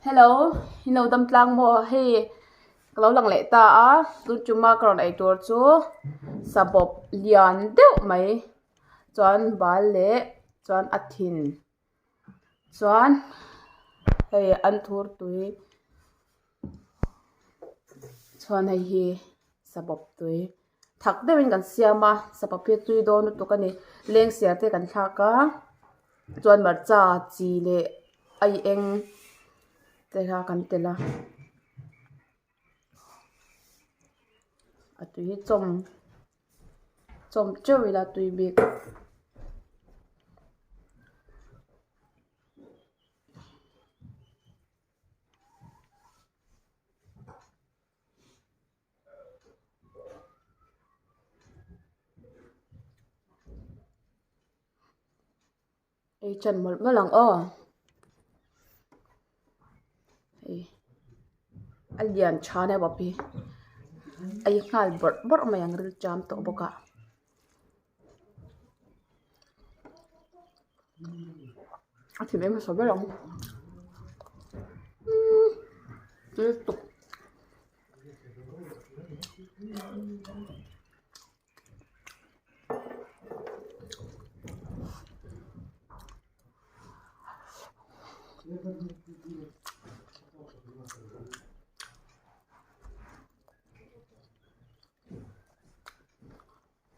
Hello in lo dam tlang maw hei ka lo lang leh ta a tun tuma ka rawn ei tur chu sabawp lian deuh mai chuan bal leh chuan a thin chuan hei an thur tui chuan hei hi sabawp tui thak deuhin kan siam a sabawp hi a tui dawn lutuk a ni lengsiar te kan thlak a chuan hmarcha chi leh ai eng te kha kan telh a a tui hi chawm chawm teuh ila tui bik. Ei chan mawlh mawlh ang aw hei a lian tha nia bawp hi ei nghal bawrh bawrh mai ang ril cham tawh bawk a. A thim em hmasa ber ang umm tui lutuk.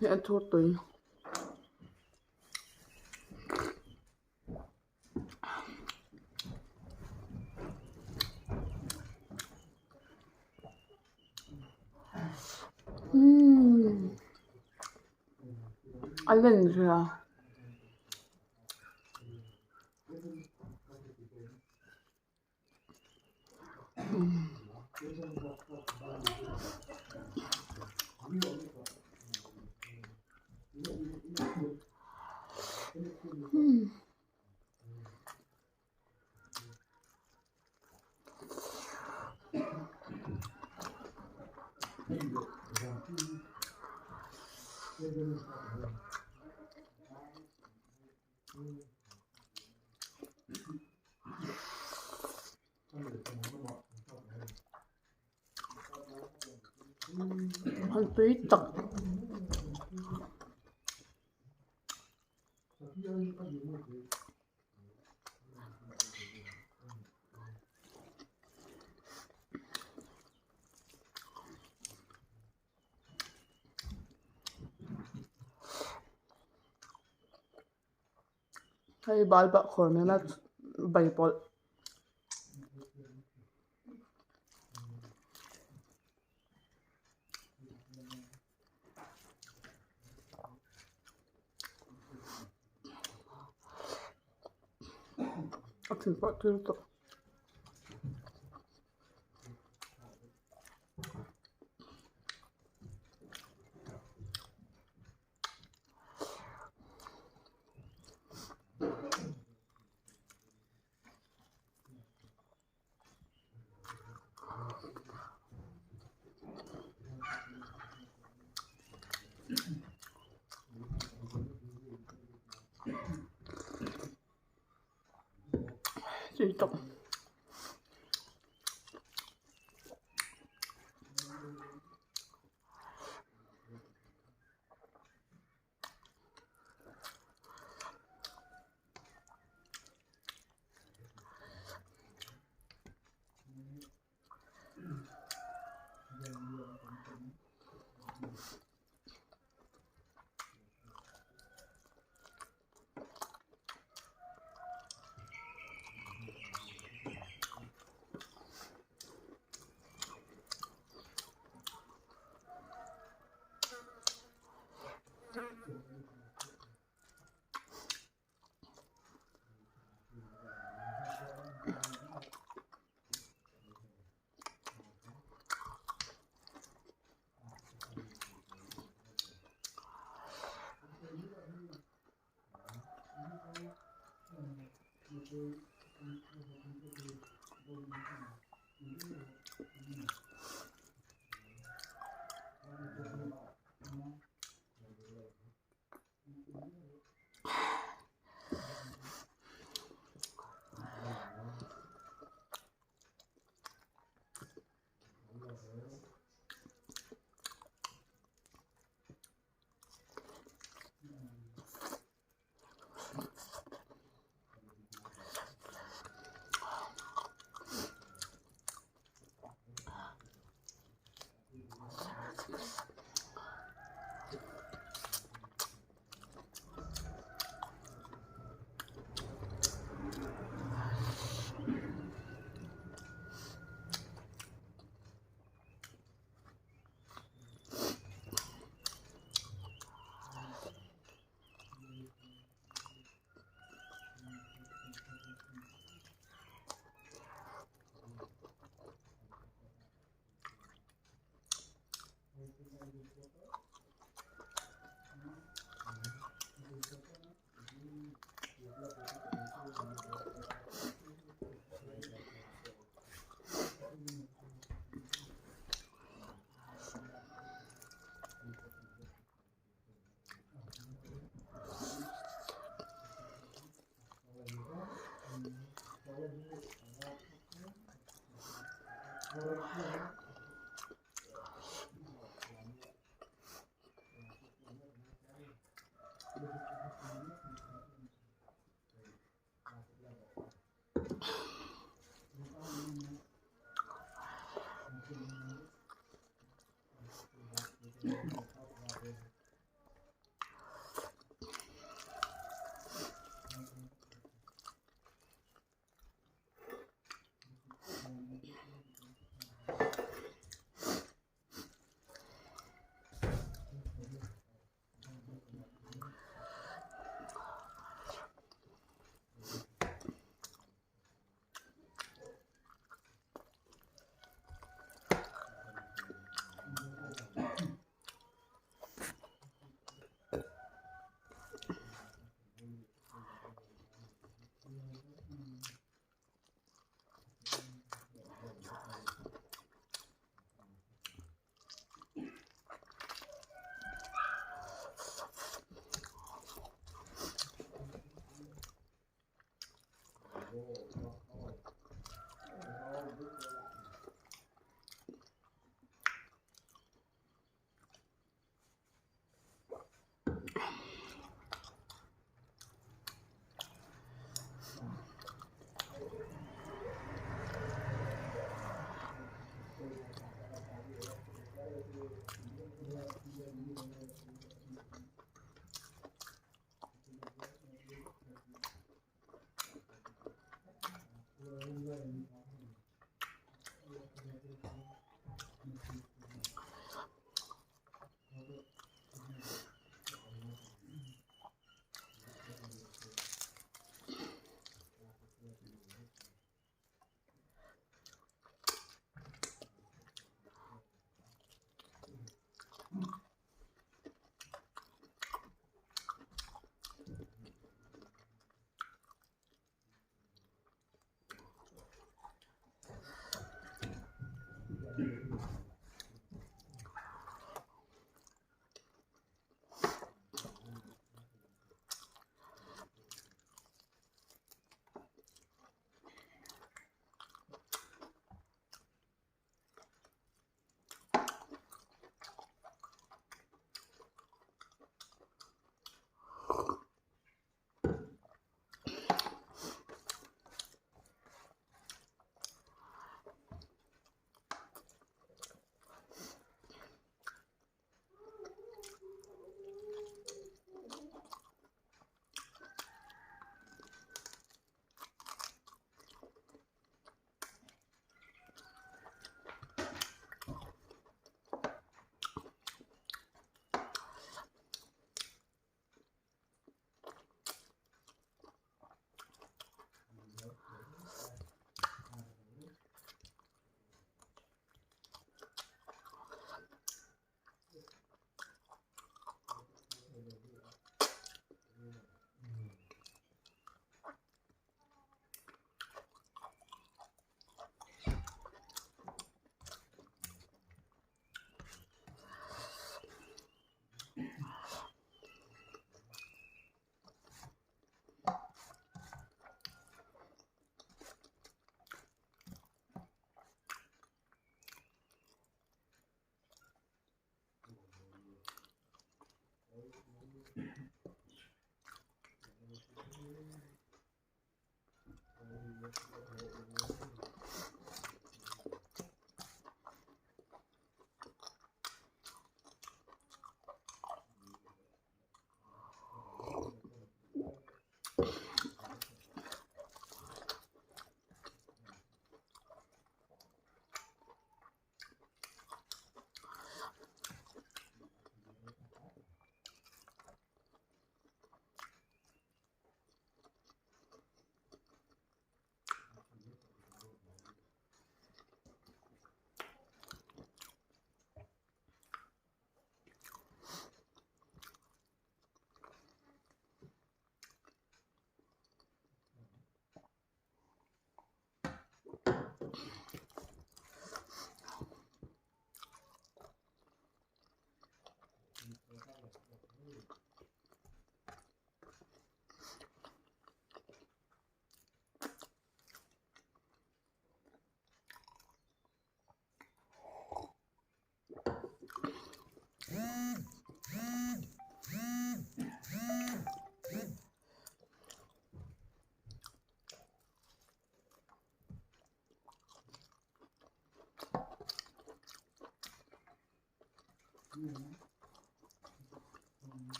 Hei a thur tui. Umm a len zia. An tui tak. Hei bal bahkhawr nena bai pawlh. A thil pawh a tui tawh. Tui tawp.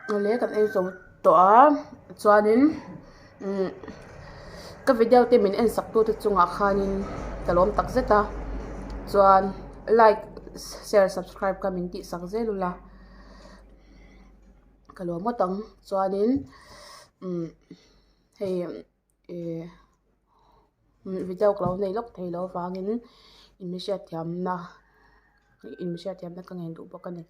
Awle kan ei zo tawh a chuanin umm ka video te min en sak tute chungah khanin ka lawm tak zet a chuan like share subscribe kha min tih sak zel ula ka lawm ngawt ang chuanin umm hei ih video ka lo nei lawk thei lo avangin in hriatthiamna in hriatthiamna ka ngen duh bawk a ni.